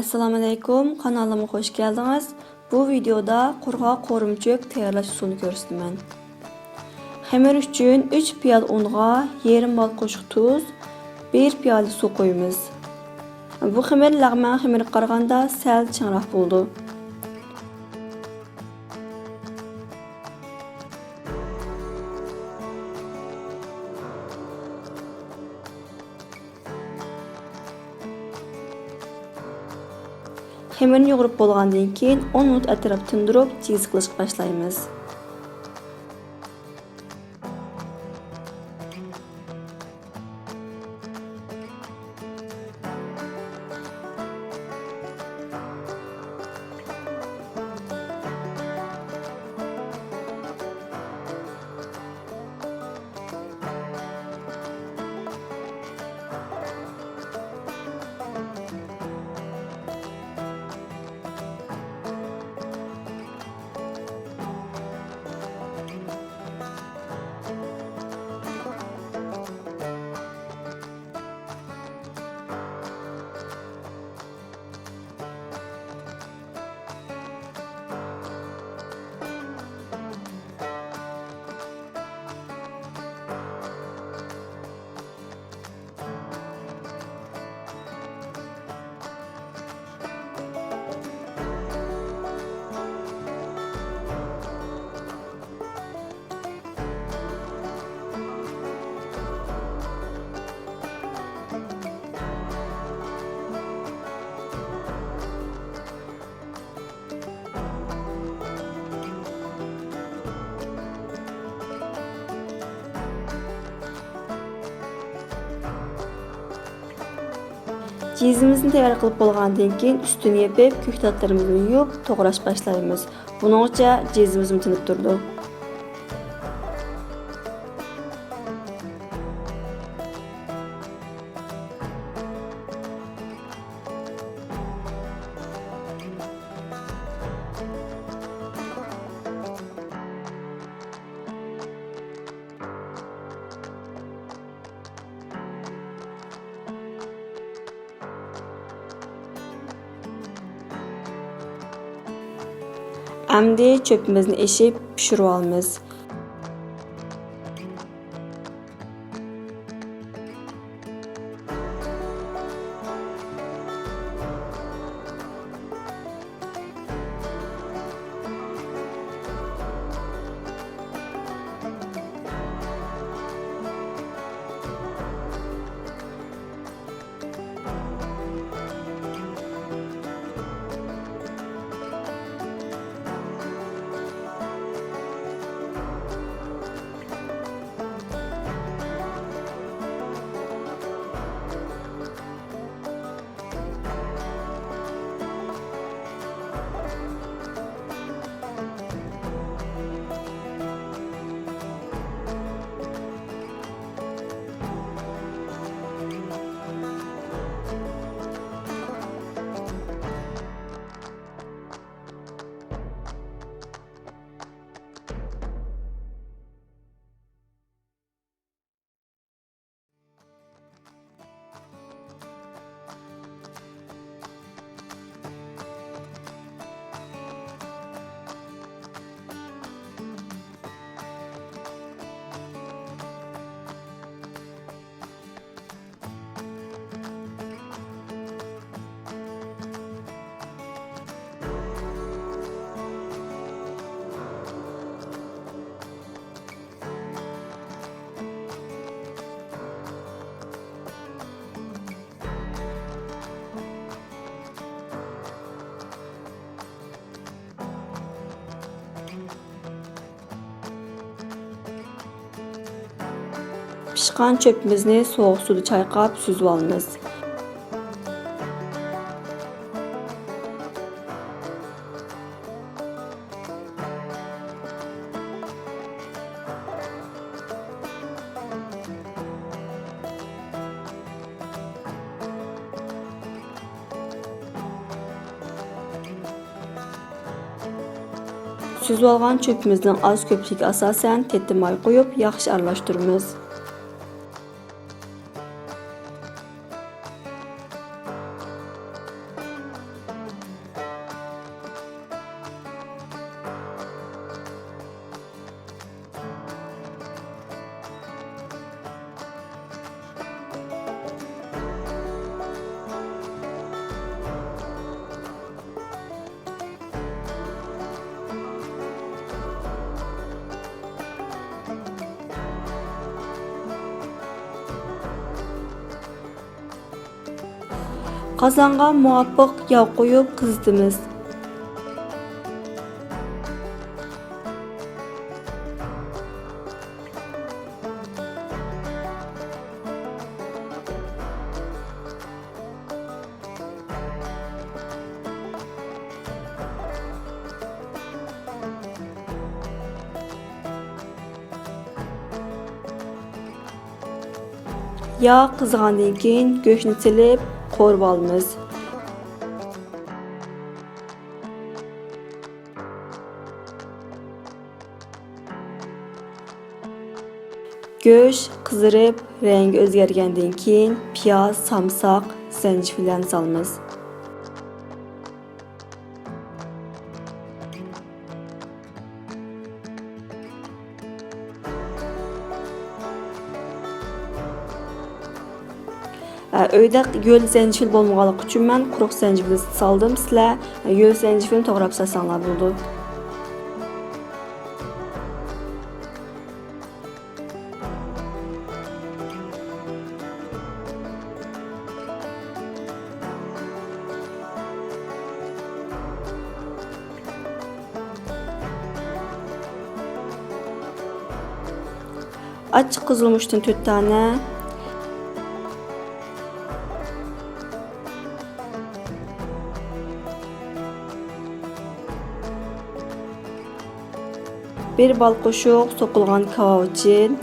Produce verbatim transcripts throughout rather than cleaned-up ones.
ئەسسالامۇئەلەيكۇم، قانالىمغا خۇش كەلدىڭىز. بۇ ۋىدېيودا قۇرغاق قورۇمىچۆپ تەييارلاش ئۇسۇلىنى كۆرسىتىمەن. خېمىر ئۈچۈن ئۈچ پىيالە ئۇنغا يېرىم بال قوشۇق تۇز، بىر پىيالە سۇ قۇيىمىز. بۇ خېمىر لەغمەن خېمىرىگە قارىغاندا سەل چىڭراق بولىدۇ. خېمىرنى يۇغۇرۇپ بولغاندىن كېيىن، ئون مىنۇت ئەتراپ تىندۇرۇپ، جىزا قىلىشقا باشلايمىز. جىزىمىزنى تەييار قىلىپ بولغاندىن كېيىن، ئۈستىنى يېپىپ، كۆكتاتلىرىمىزنى يۇيۇپ، توغراش باشلايمىز. بۇنىڭغىچە جىزىمىزمۇ تىنىپ تۇرىدۇ. ئەمدى چۆپىمىزنى ئېشىپ پىشۇرۇۋالىمىز. پىشقان چۆپىمىزنى سوغۇق سۇدا چايقاپ سۈزۈۋالىمىز. سۈزۈۋالغان چۆپىمىزنىڭ ئاز كۆپلۈكىگە ئاساسەن تېتى ماي قۇيۇپ، ياخشى ئارىلاشتۇرىمىز. قازانغا مۇۋاپىق ياغ قۇيۇپ قىزىتىمىز. ياغ قىزىغاندىن كېيىن گۆشنى سېلىپ قورۇۋالىمىز. گۆش قىزىرىپ، رەڭگى ئۆزگەرگەندىن كېيىن، پىياز، سامساق، زەنجىۋىللەرنى سالىمىز. ئە، ئۆيدە ھۆل زەنجىۋىل بولمىغانلىقى ئۈچۈن مەن قۇرۇق زەنجىۋىل سالدىم. سىلەر ھۆل زەنجىۋىلنى توغراپ سالساڭلار بولىدۇ. ئاچچىق قىزىلمۇچتىن تۆت دانە. بىر بال قوشۇق سوقۇلغان كاۋاۋىچىن.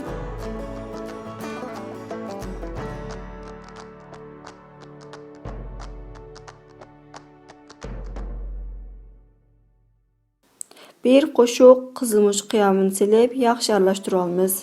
بىر قوشۇق قىزىلمۇچ قىيامىنى سېلىپ، ياخشى ئارىلاشتۇرۇۋالىمىز.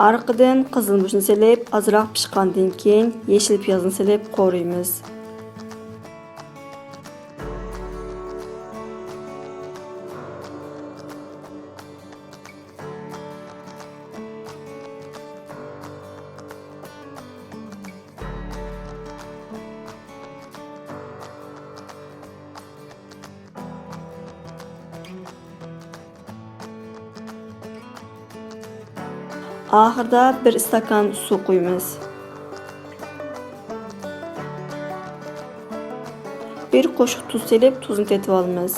ئارقىدىن قىزىلمۇچنى سېلىپ، ئازراق پىشقاندىن كېيىن، يېشىل پىيازنى سېلىپ قورۇيمىز. ئاخىرىدا بىر ئىستاكان سۇ قۇيىمىز. بىر قوشۇق تۇز سېلىپ، تۇزنى تېتىۋالىمىز.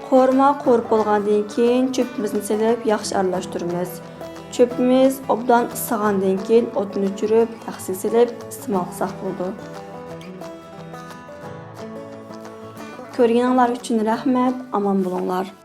قورۇما قورۇپ بولغاندىن كېيىن، چۆپىمىزنى سېلىپ، ياخشى ئارىلاشتۇرىمىز. چۆپىمىز ئوبدان ئىسسىغاندىن كېيىن، ئوتنى ئۆچۈرۈپ، تەخسىگە سېلىپ ئىستېمال قىلساق بولىدۇ. كۆرگىنىڭلار ئۈچۈن رەھمەت، ئامان بولۇڭلار.